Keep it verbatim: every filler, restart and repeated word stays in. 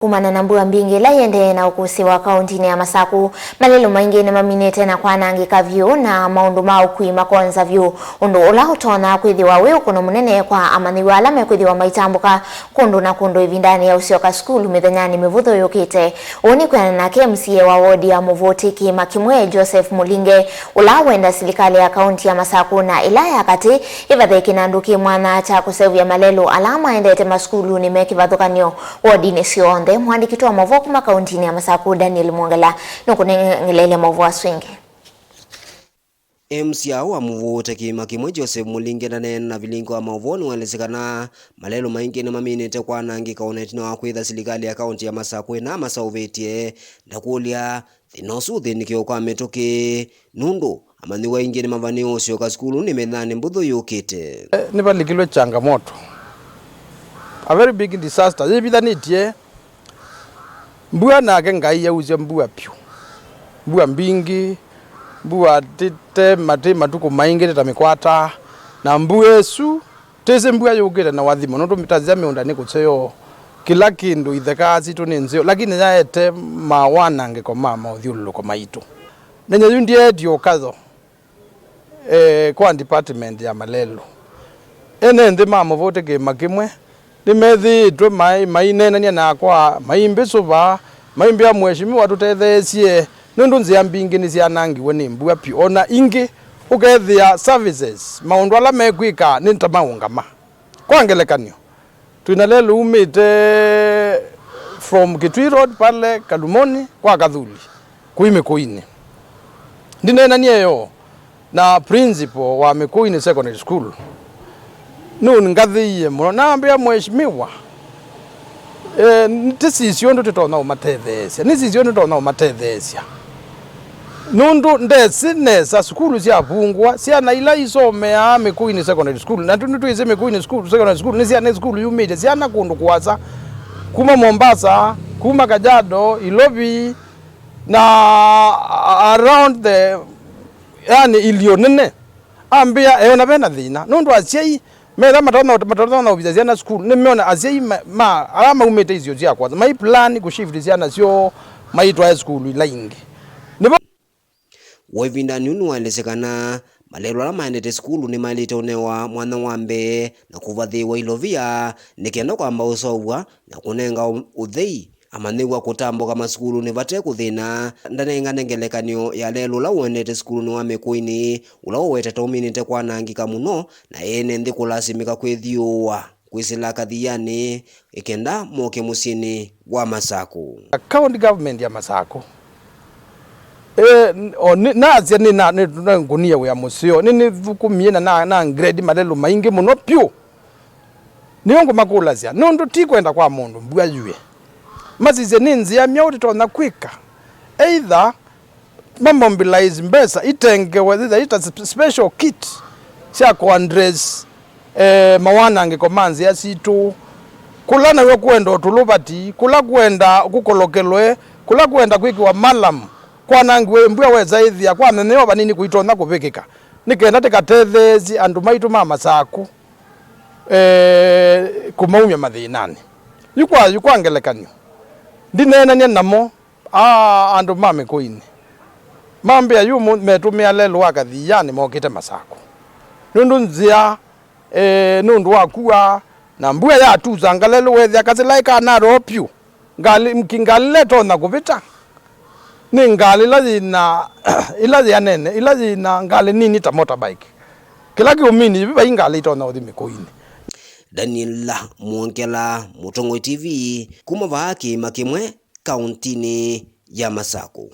Kumana na mbua mbingĩ ĩla ĩendee na ũkũsĩĩwa kaũntinĩ ya Masaku, malelũ maingĩ nĩmaminĩte na kwanangĩka vyũ, na maũndũ ma ũkui makonza vyũ, ũndũ ũla ũtonya kwĩthĩwa wĩ ũkũno mũnene kwa amanyĩw'a ala mekwĩthĩwa maitambũka kũndũ na kũndũ ĩvindanĩ ya ũsyoka sukulu mĩthenyanĩ mĩvũthũ yũkĩte. Ũu nĩ kwĩanana na M C A wa wodi ya Mũvũtĩ Kĩĩma Kĩmwe, Joseph Mũlinge, ũla wenda silikalĩ ya kaũnti ya Masaku na ĩla ya katĩ ĩvathe kĩnandũ kĩ mwanya kya kũseũvya malelũ ala maendete masukulunĩ me kĩvathũkany'o wodinĩ syonthe. Mũandĩki witũ wa maũvoo kuma kaũntinĩ ya Masaku, Daniel Mwongela, nũkũnengeleelya maũvoo asu ĩngĩ. M C A wa Mũvũtĩ Kĩĩma Kĩmwe, Joseph Mũlinge, ndaneena na vilingi wa maũvoo nĩwaelesye kana malelũ maingĩ nĩmaminĩte kwanangĩka o na ĩtina wa kwĩtha silikalĩ ya kaũnti ya Masaku ĩna maseũvĩtye. Ndakũlya thĩna ũsu ũthĩnĩkĩo kwa mĩtũkĩ, nũndũ amanyĩw'a aingĩ nĩmavanĩĩwe ũsyoka sukulu nĩ mĩthenyanĩ mĩvũthũ yũkĩte. Eh, nĩvalikilwe changamoto. A very big disaster. Yĩvithanĩtye mbua, nake Ngai yausya mbua vyũ. Mbua mbingĩ, mbua ti, te, mati matukũ maingĩ, ti ta mĩkwata. Na mbua ĩsu, tĩsĩ mbua yũkĩte na wathimo, nũndũ tasya mĩũnda nĩ kũseo, kĩla kĩndũ, itheka sitũ nĩ nzeo, lakini yaete mawanangĩko ma maũthyũlũlũko maitũ. Nenye yu ndyeetye ũkatho, eh, kwa department ya malelũ. Ene nthĩ ma Mũvũtĩ Kĩĩma Kĩmwe nĩmethĩĩtwe mai-, maineenany'a nakwa, maimbĩsũva, maimbĩa, "Mheshimiwa, tũtetheesye, nũndũ nzĩa mbingĩ nĩsyanangiwe nĩ mbua vyũ." O na ingĩ, ũkethĩa services, maũndũ ala mekwĩka nĩ ta maũngama. Kwa ngelekany'o, twĩ na lelũ umĩte from Kitui Road pale Kalumoni kwa Kathuli kũi Mĩkũinĩ. Ndineenanie yo na principal wa Mĩkũinĩ Secondary School. Nũngathĩie mũno. Nambĩa, "Mheshimiwa, eh, nĩtĩsisye ũndũ tũtonya ũmatetheesya. Nĩsisye ũndũ tũtonya ũmatetheesya." Nũndũ ndesĩ nesa, sukulu syavungwa, syana ila isomeaa Mĩkũinĩ Secondary School, na tũ nĩtwĩsĩ Mĩkũinĩ School, Secondary School nĩ syana, nĩ sukulu yumĩte, syana kũndũ kũasa, kuma Mombasa, kuma Kajiado, Ilovi, na around the, yani, ilio nene. Ambĩa eona vena thĩna, nũndũ asyai metha matonya, matonya ũvithya syana sukulu, nĩmeona asyai ma, ma, ala maumĩte isio sya kwanza, mai plan kũshift syana syoo maitwae sukulu ila ingĩ. Nĩvo. Wĩ ĩvindanĩ yĩu nĩwaelesye kana malelũ ala maendete sukulu nĩmaĩlĩte ũnewa mwanya wa mbee na kũvathĩĩwa ilovia nĩ kenda kwamba ũseũvw'a na kũnenga ũ-, ũthei amanyĩw'a kũtambũka masukulunĩ vate kũthĩna. Ndanengane ngelekany'o ya lelũ ũla ũendete sukulunĩ wa Mĩkũinĩ, ũla ũwetetwe ũminĩte kwanangĩka mũno, na ene nthĩ kũlasimĩka kwĩthyũũa kwĩsĩla kathianĩ ĩkenda moke mũsyĩnĩ wa Masaku. County government ya Masaku, eh, n-, o, nĩ, nasya nĩ na, nĩ, nĩngũnie wĩa mũseo, nĩ, nĩthũkũmie na, na, na grade malelũ maingĩ mũno vyũ. Nĩyo ngũmakũlasya, nũndũ ti kwenda kwa mũndũ mbua yue. Masisye nĩ nzĩa myaũ tũtonya kwĩka. Either mamobilize mbesa itengewe, either ita sp-, special kit sya kũaddress, eh, mawanangĩko ma nzĩa sitũ. Kũla naw'o kwenda ũtũlũvati, kũla kwenda kũkolokelwe, kũla kwenda kwĩkĩwa malam, kwanangiwe mbua wesa ĩthĩa, kwamenewa vanini kũitonya kũvĩkĩka, nĩ kenda tĩkatetheesye andũ maitũ ma Masaku, eh, kũmaumya mathĩnanĩ. Yu kwa, yu kwa ngelekany'o, ndineenanie namo, aa, andũ ma Mĩkũinĩ mambĩa yu mo-, metũmĩa lelũ wa kathianĩ mokĩte Masaku. Nũndũ nzĩa, eh, nũndũ wa kua, na mbua yatusa ngalelũ wethĩa kasĩla ĩkanaroo vyũ. Ngalĩ, ngalĩ ila itonya kũvĩta nĩ ngalĩ ila yĩna, ila yĩanene, ila yĩna ngalĩ nini ta motorbike. Kĩla kĩũmini, vai ngalĩ itonya ũthi Mĩkũinĩ. Daniel Mwongela, Mũtongoi T V, kuma vaa Kĩĩma Kĩmwe, kaũntinĩ ya Masaku.